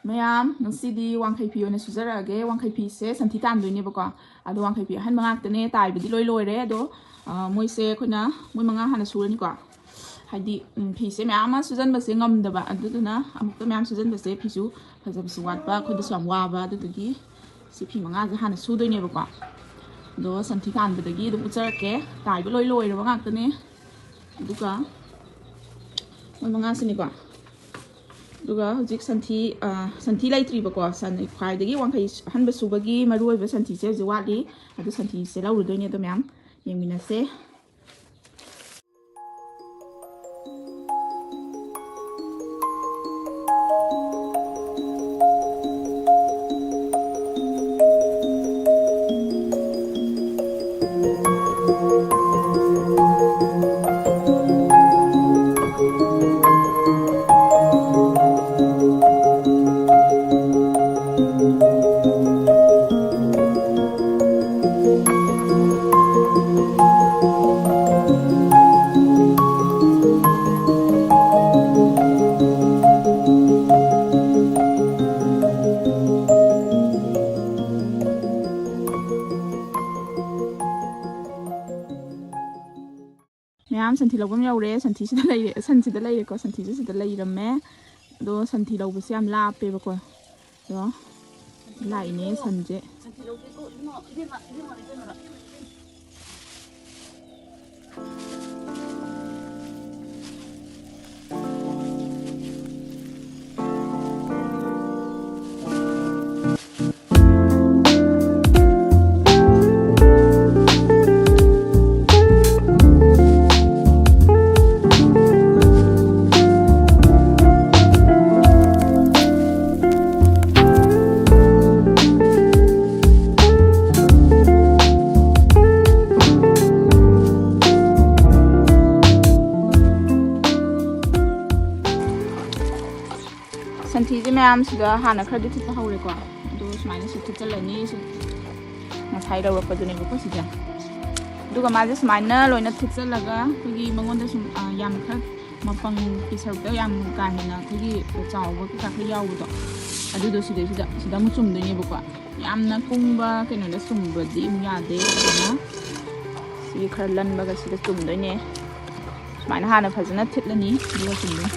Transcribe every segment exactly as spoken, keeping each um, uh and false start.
ꯃꯌꯥꯝ, ꯉꯁꯤꯗꯤ ꯋꯥꯡꯈꯩ ꯐꯤ ꯑꯣꯏꯅ ꯁꯨꯖꯔꯛꯑꯒꯦ꯫ ꯋꯥꯡꯈꯩ ꯐꯤꯁꯦ ꯁꯟꯊꯤ ꯇꯥꯟꯗꯣꯏꯅꯦꯕꯀꯣ꯫ ꯑꯗꯣ ꯋꯥꯡꯈꯩ ꯐꯤ ꯑꯍꯟꯕ ꯉꯥꯛꯇꯅꯦ ꯇꯥꯏꯕꯗꯤ ꯂꯣꯏ ꯂꯣꯏꯔꯦ꯫ ꯑꯗꯣ, ꯑ, ꯃꯣꯏꯁꯦ ꯑꯩꯈꯣꯏꯅ ꯃꯣꯏ ꯃꯉꯥ ꯍꯥꯟꯅ ꯁꯨꯔꯅꯤꯀꯣ꯫ ꯍꯥꯏꯗꯤ, ꯎꯝ, ꯐꯤꯁꯦ ꯃꯌꯥꯝ ꯑꯃ ꯁꯨꯖꯟꯕꯁꯦ ꯉꯝꯗꯕ, ꯑꯗꯨꯗꯨꯅ ꯑꯃꯨꯛꯇ ꯃꯌꯥꯝ ꯁꯨꯖꯟꯕꯁꯦ ꯐꯤꯁꯨ ꯐꯖꯕꯁꯨ ꯋꯥꯠꯄ, ꯑꯩꯈꯣꯏꯗꯁꯨ ꯌꯥꯝ ꯋꯥꯕ꯫ ꯑꯗꯨꯗꯨꯒꯤ ꯁꯤ ꯐꯤ ꯃꯉꯥꯁꯦ ꯍꯥꯟꯅ ꯁꯨꯗꯣꯏꯅꯦꯕꯀꯣ꯫ ꯑꯗꯣ ꯁꯟꯊꯤ ꯇꯥꯟꯕꯗꯒꯤ ꯑꯗꯨꯝ ꯎꯠꯆꯔꯛꯀꯦ꯫ ꯇꯥꯏꯕ ꯂꯣꯏ ꯂꯣꯏꯔꯕ ꯉꯥꯛꯇꯅꯦ꯫ ꯑꯗꯨꯒ ꯃꯣꯏ ꯃꯉꯥꯁꯤꯅꯤꯀꯣ꯫ ꯑꯗꯨꯒ ꯍꯧꯖꯤꯛ ꯁꯟꯊꯤ, ꯑ, ꯁꯟꯊꯤ ꯂꯩꯇ꯭ꯔꯤꯕꯀꯣ꯫ ꯁꯟ-, ꯈ꯭ꯋꯥꯏꯗꯒꯤ ꯋꯥꯡꯈꯩ ꯑꯍꯟꯕ ꯁꯨꯕꯒꯤ ꯃꯔꯨ ꯑꯣꯏꯕ ꯁꯟꯊꯤꯁꯦ ꯍꯧꯖꯤꯛ ꯋꯥꯠꯂꯤ꯫ ꯑꯗꯨ ꯁꯟꯊꯤꯁꯦ ꯂꯧꯔꯨꯗꯣꯏꯅꯦ꯫ ꯑꯗꯣ ꯃꯌꯥꯝ ꯌꯦꯡꯃꯤꯟꯅꯁꯦ꯫ ꯃꯌꯥꯝ, ꯁꯟꯊꯤ ꯂꯧꯐꯝ ꯌꯧꯔꯦ꯫ ꯁꯟꯊꯤꯁꯤꯗ ꯂꯩꯔꯦ, ꯁꯟꯁꯤꯗ ꯂꯩꯔꯦꯀꯣ꯫ ꯁꯟꯊꯤꯁꯨ ꯁꯤꯗ ꯂꯩꯔꯝꯃꯦ꯫ ꯑꯗꯣ ꯁꯟꯊꯤ ꯂꯧꯕꯁꯦ ꯌꯥꯝ ꯂꯥꯞꯄꯦꯕꯀꯣ꯫ ꯑꯗꯣ ꯂꯥꯛꯏꯅꯦ ꯁꯟꯁꯦ꯫ ꯁꯟꯊꯤꯁꯦ ꯃꯌꯥꯝꯁꯤꯗ ꯍꯥꯟꯅ ꯈꯔꯗꯤ ꯊꯤꯠꯄ ꯍꯧꯔꯦꯀꯣ꯫ ꯑꯗꯨ ꯁꯨꯃꯥꯏꯅ ꯁꯤ ꯊꯤꯠꯆꯜꯂꯅꯤ꯫ ꯁꯤ ꯉꯁꯥꯏ ꯂꯧꯔꯛꯄꯗꯨꯅꯦꯕꯀꯣ ꯁꯤꯁꯦ꯫ ꯑꯗꯨꯒ ꯃꯥꯁꯦ ꯁꯨꯃꯥꯏꯅ ꯂꯣꯏꯅ ꯊꯤꯠꯆꯜꯂꯒ ꯑꯩꯈꯣꯏꯒꯤ ꯃꯉꯣꯟꯗ ꯁꯨꯝ, ꯑ, ꯌꯥꯝ ꯈꯔ ꯃꯄꯪꯒꯤ ꯁꯔꯨꯛꯇ ꯌꯥꯝ ꯀꯥ ꯍꯦꯟꯅ ꯑꯩꯈꯣꯏꯒꯤ ꯆꯥꯎꯕ ꯀꯩꯀꯥ ꯈꯔ ꯌꯥꯎꯕꯗꯣ, ꯑꯗꯨꯗꯣ ꯁꯤꯗꯩꯁꯤꯗ ꯁꯤꯗ ꯑꯃꯨꯛ ꯆꯨꯝꯗꯣꯏꯅꯦꯕꯀꯣ꯫ ꯌꯥꯝꯅ ꯀꯨꯡꯕ ꯀꯩꯅꯣꯗ ꯆꯨꯝꯕꯗꯤ ꯑꯃꯨꯛ ꯌꯥꯗꯦ꯫ ꯑꯗꯨꯅ ꯁꯤꯒꯤ ꯈꯔ ꯂꯟꯕꯒ ꯁꯤꯗ ꯆꯨꯝꯗꯣꯏꯅꯦ꯫ ꯁꯨꯃꯥꯏꯅ ꯍꯥꯟꯅ ꯐꯖꯅ ꯊꯤꯠꯂꯅꯤ, ꯑꯗꯨꯒ ꯆꯨꯝꯗꯣꯏꯅꯦ꯫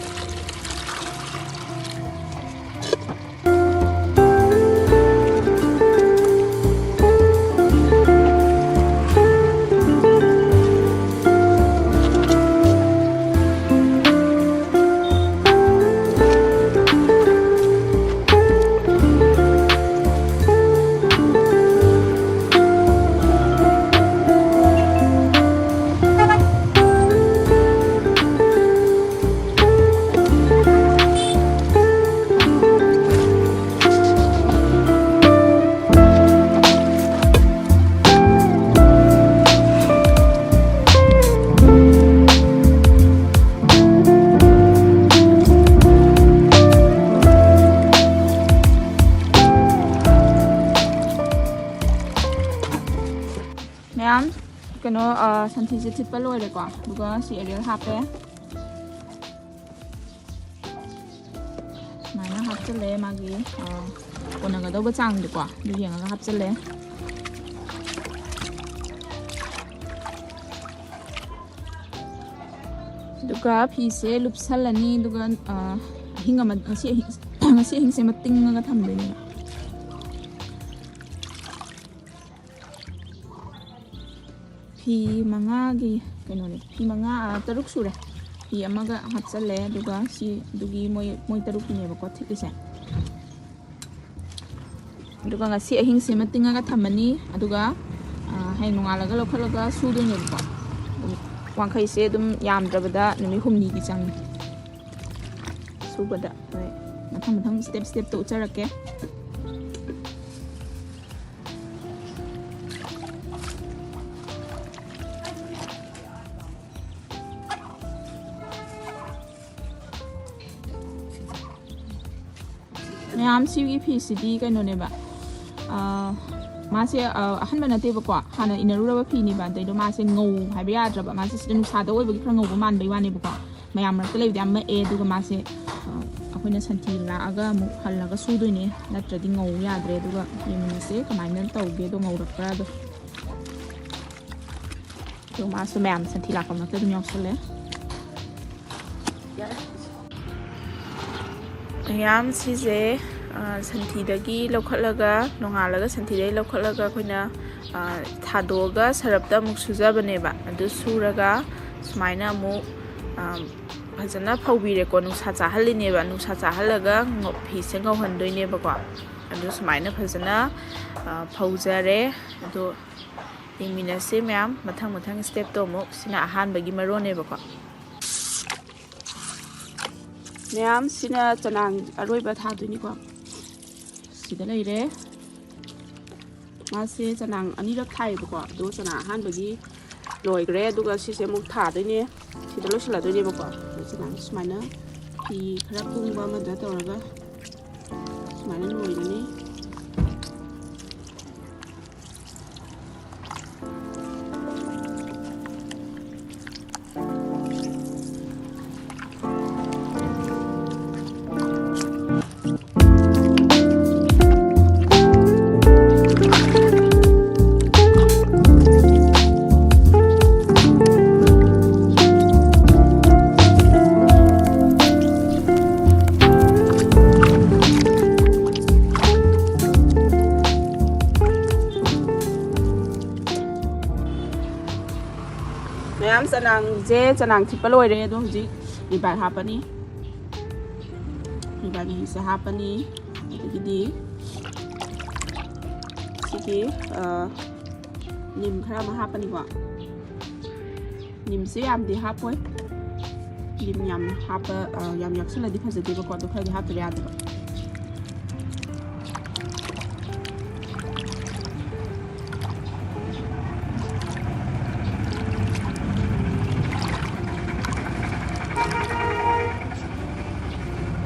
ꯃꯌꯥꯝ, ꯀꯩꯅꯣ, ꯑ, ꯁꯟꯊꯤꯁꯦ ꯊꯤꯠꯄ ꯂꯣꯏꯔꯦꯀꯣ, ꯑꯗꯨꯒ ꯁꯤ ꯑꯦꯔꯤꯌꯦꯜ ꯍꯥꯞꯄꯦ꯫ ꯁꯨꯃꯥꯏꯅ ꯍꯥꯞꯆꯤꯜꯂꯦ꯫ ꯃꯥꯒꯤ, ꯑ, ꯀꯣꯟꯅꯒꯗꯧꯕ ꯆꯥꯡꯗꯣꯀꯣ, ꯑꯗꯨ ꯌꯦꯡꯉꯒ ꯍꯥꯞꯆꯤꯜꯂꯦ꯫ ꯑꯗꯨꯒ ꯐꯤꯁꯦ ꯂꯨꯞꯁꯜꯂꯅꯤ꯫ ꯑꯗꯨꯒ, ꯑ, ꯑꯍꯤꯡ ꯑꯃ, ꯉꯁꯤ ꯑꯍꯤꯡ, ꯉꯁꯤ ꯑꯍꯤꯡꯁꯦ ꯑꯃ ꯇꯤꯡꯉꯒ ꯊꯝꯗꯣꯏꯅꯦꯕ꯫ ꯐꯤ ꯃꯉꯥꯒꯤ ꯀꯩꯅꯣꯅꯦ, ꯐꯤ ꯃꯉꯥ, ꯑ, ꯇꯔꯨꯛ ꯁꯨꯔꯦ꯫ ꯐꯤ ꯑꯃꯒ ꯍꯥꯞꯆꯜꯂꯦ, ꯑꯗꯨꯒ ꯁꯤ ꯑꯗꯨꯒꯤ ꯃꯣꯏ, ꯃꯣꯏ ꯇꯔꯨꯛꯀꯤꯅꯦꯕꯀꯣ ꯊꯤꯠꯂꯤꯁꯦ꯫ ꯑꯗꯨꯒ ꯉꯁꯤ ꯑꯍꯤꯡꯁꯤꯃ ꯇꯤꯡꯉꯒ ꯊꯝꯃꯅꯤ꯫ ꯑꯗꯨꯒ, ꯑ, ꯍꯌꯦꯡ ꯅꯣꯡꯉꯥꯜꯂꯒ ꯂꯧꯈꯠꯂꯒ ꯁꯨꯗꯣꯏꯅꯦꯕꯀꯣ꯫ ꯑꯗꯨꯝ ꯋꯥꯡꯈꯩꯁꯦ ꯑꯗꯨꯝ ꯌꯥꯝꯗ꯭ꯔꯕꯗ ꯅꯨꯃꯤꯠ ꯍꯨꯝꯅꯤꯗꯤ ꯆꯪꯉꯤ ꯁꯨꯕꯗ꯫ ꯍꯣꯏ, ꯃꯊꯪ ꯃꯊꯪ ꯁ꯭ꯇꯦꯞ ꯁ꯭ꯇꯦꯞꯇ ꯎꯠꯆꯔꯛꯀꯦ꯫ ꯃꯌꯥꯝ, ꯁꯤꯒꯤ ꯐꯤꯁꯤꯗꯤ ꯀꯩꯅꯣꯅꯦꯕ, ꯑ, ꯃꯥꯁꯦ, ꯑ, ꯑꯍꯟꯕ ꯅꯠꯇꯦꯕꯀꯣ, ꯍꯥꯟꯅ ꯏꯟꯅꯔꯨꯔꯕ ꯐꯤꯅꯦꯕ꯫ ꯑꯗꯩꯗꯣ ꯃꯥꯁꯦ ꯉꯧ ꯍꯥꯏꯕ ꯌꯥꯗ꯭ꯔꯕ, ꯃꯥꯁꯦ ꯁꯤꯗ ꯅꯨꯡꯁꯥꯗ ꯑꯣꯏꯕꯒꯤ ꯈꯔ ꯉꯧꯕ ꯃꯥꯟꯕꯩ ꯋꯥꯅꯦꯕꯀꯣ꯫ ꯃꯌꯥꯝ ꯃꯔꯛꯇ ꯂꯩꯕꯗꯤ ꯌꯥꯝ ꯃꯛꯑꯦ꯫ ꯑꯗꯨꯒ ꯃꯥꯁꯦ, ꯑ, ꯑꯩꯈꯣꯏꯅ ꯁꯟꯊꯤ ꯂꯥꯛꯑꯒ ꯑꯃꯨꯛ ꯍꯜꯂꯒ ꯁꯨꯗꯣꯏꯅꯦ, ꯅꯠꯇ꯭ꯔꯗꯤ ꯉꯧ ꯌꯥꯗ꯭ꯔꯦ꯫ ꯑꯗꯨꯒ ꯌꯦꯡꯃꯤꯟꯅꯁꯦ ꯀꯃꯥꯏꯅ ꯇꯧꯒꯦꯗꯣ, ꯉꯧꯔꯛꯄ꯭ꯔꯥꯗꯣ꯫ ꯑꯗꯣ ꯃꯥꯁꯨ ꯃꯌꯥꯝ ꯁꯟꯊꯤ ꯂꯥꯛꯄ ꯃꯔꯛꯇ ꯑꯗꯨꯝ ꯌꯥꯎꯁꯜꯂꯦ꯫ ꯃꯌꯥꯝ ꯁꯤꯁꯦ, ꯑ, ꯁꯟꯊꯤꯗꯒꯤ ꯂꯧꯈꯠꯂꯒ, ꯅꯣꯡꯉꯥꯜꯂꯒ ꯁꯟꯊꯤꯗꯒꯤ ꯂꯧꯈꯠꯂꯒ ꯑꯩꯈꯣꯏꯅ, ꯑ, ꯊꯥꯗꯣꯛꯑꯒ ꯁꯔꯞꯇ ꯑꯃꯨꯛ ꯁꯨꯖꯕꯅꯦꯕ꯫ ꯑꯗꯨ ꯁꯨꯔꯒ ꯁꯨꯃꯥꯏꯅ ꯑꯃꯨꯛ, ꯑ, ꯐꯖꯅ ꯐꯧꯕꯤꯔꯦꯀꯣ꯫ ꯅꯨꯡꯁꯥ ꯆꯥꯍꯜꯂꯤꯅꯦꯕ꯫ ꯅꯨꯡꯁꯥ ꯆꯥꯍꯜꯂꯒ ꯉꯧ-, ꯐꯤꯁꯦ ꯉꯧꯍꯟꯗꯣꯏꯅꯦꯕꯀꯣ꯫ ꯑꯗꯨ ꯁꯨꯃꯥꯏꯅ ꯐꯖꯅ, ꯑ, ꯐꯧꯖꯔꯦ꯫ ꯑꯗꯣ ꯌꯦꯡꯃꯤꯟꯅꯁꯦ ꯃꯌꯥꯝ, ꯃꯊꯪ ꯃꯊꯪ ꯁ꯭ꯇꯦꯞꯇꯣ ꯑꯃꯨꯛ꯫ ꯁꯤꯅ ꯑꯍꯥꯟꯕꯒꯤ ꯃꯔꯣꯟꯅꯦꯕꯀꯣ꯫ ꯃꯌꯥꯝ, ꯁꯤꯅ ꯆꯅꯥꯡ ꯑꯔꯣꯏꯕ ꯊꯥꯗꯣꯏꯅꯤꯀꯣ꯫ ꯁꯤꯗ ꯂꯩꯔꯦ꯫ ꯃꯥꯁꯦ ꯆꯅꯥꯡ ꯑꯅꯤꯔꯛ ꯊꯥꯏꯌꯦꯕꯀꯣ꯫ ꯑꯗꯣ ꯆꯅꯥꯡ ꯑꯍꯥꯟꯕꯒꯤ ꯂꯣꯏꯈ꯭ꯔꯦ꯫ ꯑꯗꯨꯒ ꯁꯤꯁꯦ ꯑꯃꯨꯛ ꯊꯥꯗꯣꯏꯅꯦ꯫ ꯁꯤꯗ ꯂꯣꯏꯁꯤꯜꯂꯗꯣꯏꯅꯦꯕꯀꯣ꯫ ꯑꯗꯣ ꯆꯅꯥꯡꯁꯦ ꯁꯨꯃꯥꯏꯅ ꯐꯤ ꯈꯔ ꯀꯨꯡꯕ ꯑꯃꯗ ꯇꯧꯔꯒ ꯁꯨꯃꯥꯏꯅ ꯂꯣꯏꯔꯅꯤ꯫ ꯃꯌꯥꯝ, ꯆꯅꯥꯡꯁꯦ, ꯆꯅꯥꯡ ꯊꯤꯠꯄ ꯂꯣꯏꯔꯦ꯫ ꯑꯗꯣ ꯍꯧꯖꯤꯛ ꯔꯤꯕꯥꯏ ꯍꯥꯞꯄꯅꯤ꯫ ꯔꯤꯕꯥꯏ ꯃꯍꯤꯁꯦ ꯍꯥꯞꯄꯅꯤ꯫ ꯑꯗꯒꯤꯗꯤ ꯁꯤꯒꯤ, ꯑ, ꯅꯤꯝ ꯈꯔ ꯑꯃ ꯍꯥꯞꯄꯅꯤꯀꯣ꯫ ꯅꯤꯝꯁꯦ ꯌꯥꯝꯗꯤ ꯍꯥꯞꯄꯣꯏ꯫ ꯅꯤꯝ ꯌꯥꯝ ꯍꯥꯞꯄ, ꯑ, ꯌꯥꯝ ꯌꯥꯛꯁꯜꯂꯗꯤ ꯐꯖꯗꯦꯕꯀꯣ꯫ ꯑꯗꯣ ꯈꯔꯗꯤ ꯍꯥꯞꯇꯕ ꯌꯥꯗꯦꯕ꯫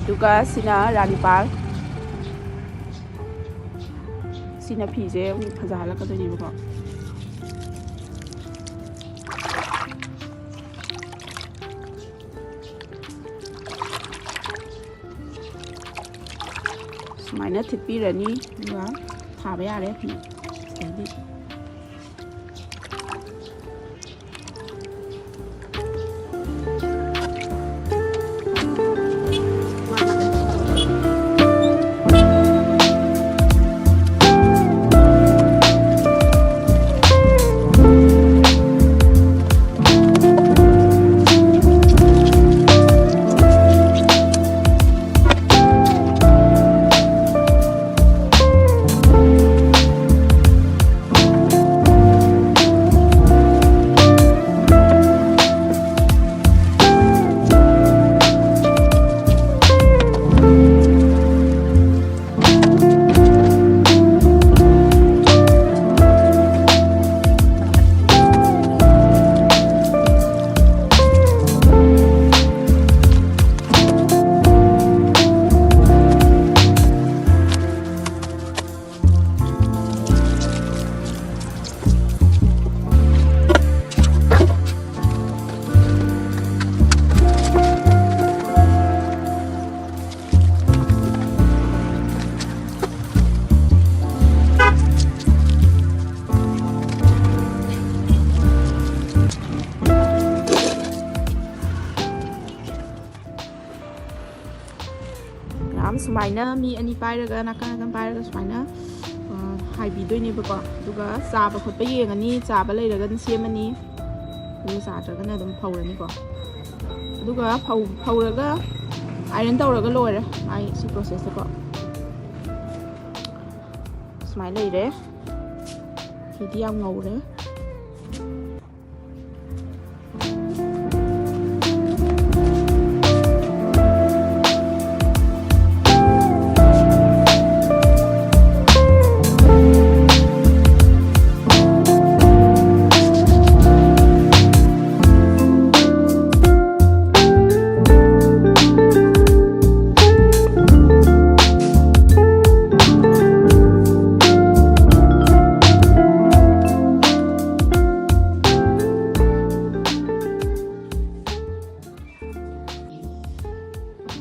ꯑꯗꯨꯒ ꯁꯤꯅ ꯔꯥꯅꯤ ꯄꯥꯜ꯫ ꯁꯤꯅ ꯐꯤꯁꯦ ꯑꯃꯨꯛ ꯐꯖꯍꯜꯂꯛꯀꯗꯣꯏꯅꯦꯕꯀꯣ꯫ ꯁꯨꯃꯥꯏꯅ ꯊꯤꯠꯄꯤꯔꯅꯤ, ꯑꯗꯨꯒ ꯊꯥꯕ ꯌꯥꯔꯦ꯫ ꯑꯗꯩꯗꯤ ꯃꯌꯥꯝ ꯁꯨꯃꯥꯏꯅ ꯃꯤ ꯑꯅꯤ ꯄꯥꯏꯔꯒ, ꯅꯥꯀꯟ ꯅꯥꯀꯟ ꯄꯥꯏꯔꯒ ꯁꯨꯃꯥꯏꯅ, ꯑ, ꯍꯥꯏꯕꯤꯗꯣꯏꯅꯦꯕꯀꯣ꯫ ꯑꯗꯨꯒ ꯆꯥꯕ ꯈꯣꯠꯄ ꯌꯦꯡꯉꯅꯤ, ꯆꯥꯕ ꯂꯩꯔꯒꯅ ꯁꯦꯝꯃꯅꯤ, ꯑꯗꯨꯒ ꯆꯥꯗ꯭ꯔꯒꯅ ꯑꯗꯨꯝ ꯐꯧꯔꯅꯤꯀꯣ꯫ ꯑꯗꯨꯒ ꯐꯧ-, ꯐꯧꯔꯒ ꯑꯥꯏꯔꯟ ꯇꯧꯔꯒ ꯂꯣꯏꯔꯦ꯫ ꯑꯩ ꯁꯤ ꯄ꯭ꯔꯣꯁꯦꯁꯇꯀꯣ ꯁꯨꯃꯥꯏꯅ ꯂꯩꯔꯦ꯫ ꯐꯤꯗꯤ ꯌꯥꯝ ꯉꯧꯔꯦ꯫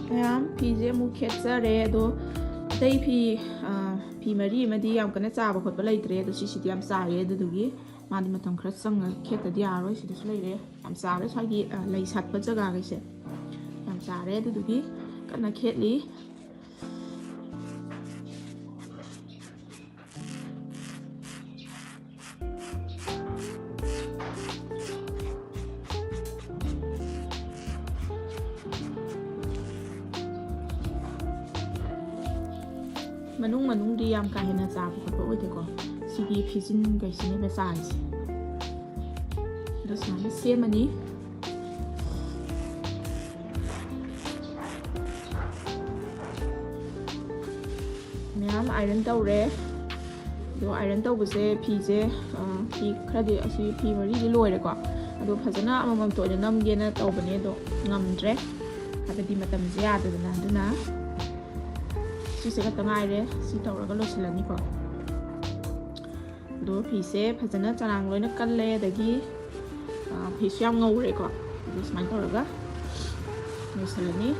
ꯃꯌꯥꯝ, ꯐꯤꯁꯦ ꯑꯃꯨꯛ ꯈꯦꯠꯆꯔꯦ꯫ ꯑꯗꯣ ꯑꯇꯩ ꯐꯤ, ꯑ, ꯐꯤ ꯃꯔꯤ ꯑꯃꯗꯤ ꯌꯥꯝ ꯀꯟꯅ ꯆꯥꯕ ꯈꯣꯠꯄ ꯂꯩꯇ꯭ꯔꯦ, ꯑꯗꯣ ꯁꯤꯁꯤꯗꯤ ꯌꯥꯝ ꯆꯥꯏꯌꯦ, ꯑꯗꯨꯗꯨꯒꯤ ꯃꯥꯗꯤ ꯃꯇꯝ ꯈꯔ ꯆꯪꯉ ꯈꯦꯠꯇꯗꯤ ꯌꯥꯔꯔꯣꯏ꯫ ꯁꯤꯗꯁꯨ ꯂꯩꯔꯦ, ꯌꯥꯝ ꯆꯥꯔꯦ ꯁ꯭ꯋꯥꯏꯒꯤ, ꯑ, ꯂꯩ ꯁꯥꯠꯄ ꯖꯒꯥꯈꯩꯁꯦ ꯌꯥꯝ ꯆꯥꯔꯦ, ꯑꯗꯨꯗꯨꯒꯤ ꯀꯟꯅ ꯈꯦꯠꯂꯤ꯫ ꯃꯅꯨꯡ ꯃꯅꯨꯡꯗꯤ ꯌꯥꯝ ꯀꯥ ꯍꯦꯟꯅ ꯆꯥꯕ ꯈꯣꯠꯄ ꯑꯣꯏꯗꯦꯀꯣ꯫ ꯁꯤꯒꯤ ꯐꯤꯖꯤꯟꯈꯩꯁꯤꯅꯦꯕ ꯆꯥꯔꯤꯁꯦ꯫ ꯑꯗꯣ ꯁꯨꯃꯥꯏꯅ ꯁꯦꯝꯃꯅꯤ꯫ ꯃꯌꯥꯝ iron ꯇꯧꯔꯦ꯫ ꯑꯗꯣ iron ꯇꯧꯕꯁꯦ ꯐꯤꯁꯦ, ꯑ, ꯐꯤ ꯈꯔꯗꯤ, ꯑꯁꯤ ꯐꯤ ꯃꯔꯤꯗꯤ ꯂꯣꯏꯔꯦꯀꯣ꯫ ꯑꯗꯣ ꯐꯖꯅ ꯑꯃꯃꯝꯇ ꯑꯣꯏꯅ ꯅꯝꯒꯦꯅ ꯇꯧꯕꯅꯦ, ꯑꯗꯣ ꯉꯝꯗ꯭ꯔꯦ, ꯍꯥꯏꯕꯗꯤ ꯃꯇꯝꯁꯦ ꯌꯥꯗꯗꯅ꯫ ꯑꯗꯨꯅ ꯁꯤꯁꯦ ꯈꯛꯇ ꯉꯥꯏꯔꯦ, ꯁꯤ ꯇꯧꯔꯒ ꯂꯣꯏꯁꯤꯜꯂꯅꯤꯀꯣ꯫ ꯑꯗꯣ ꯐꯤꯁꯦ ꯐꯖꯅ ꯆꯔꯥꯡ ꯂꯣꯏꯅ ꯀꯜꯂꯦ, ꯑꯗꯒꯤ, ꯑ, ꯐꯤꯁꯨ ꯌꯥꯝ ꯉꯧꯔꯦꯀꯣ꯫ ꯑꯗꯨ ꯁꯨꯃꯥꯏꯅ ꯇꯧꯔꯒ ꯂꯣꯏꯁꯤꯜꯂꯅꯤ꯫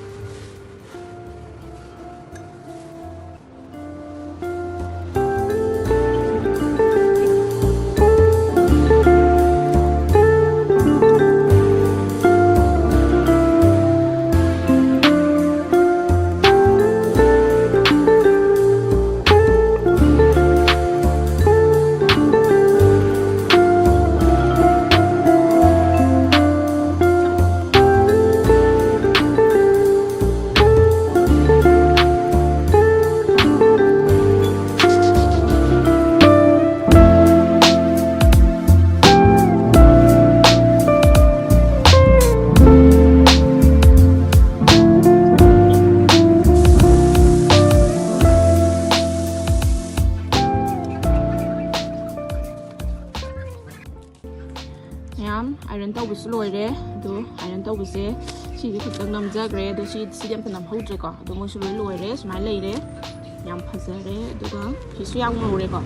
ꯃꯌꯥꯝ iron ꯇꯧꯕꯁꯨ ꯂꯣꯏꯔꯦ꯫ ꯑꯗꯣ iron ꯇꯧꯕꯁꯦ ꯁꯤꯗꯤ ꯈꯛꯇꯪ ꯅꯝꯖꯈ꯭ꯔꯦ꯫ ꯑꯗꯣ ꯁꯤ, ꯁꯤꯗꯤ ꯑꯝꯇ ꯅꯝꯍꯧꯗ꯭ꯔꯦꯀꯣ꯫ ꯑꯗꯣ ꯃꯣꯏꯁꯨ ꯂꯣꯏ ꯂꯣꯏꯔꯦ꯫ ꯁꯨꯃꯥꯏꯅ ꯂꯩꯔꯦ꯫ ꯌꯥꯝ ꯐꯖꯔꯦ꯫ ꯑꯗꯨꯒ ꯐꯤꯁꯨ ꯌꯥꯝ ꯉꯧꯔꯦꯀꯣ꯫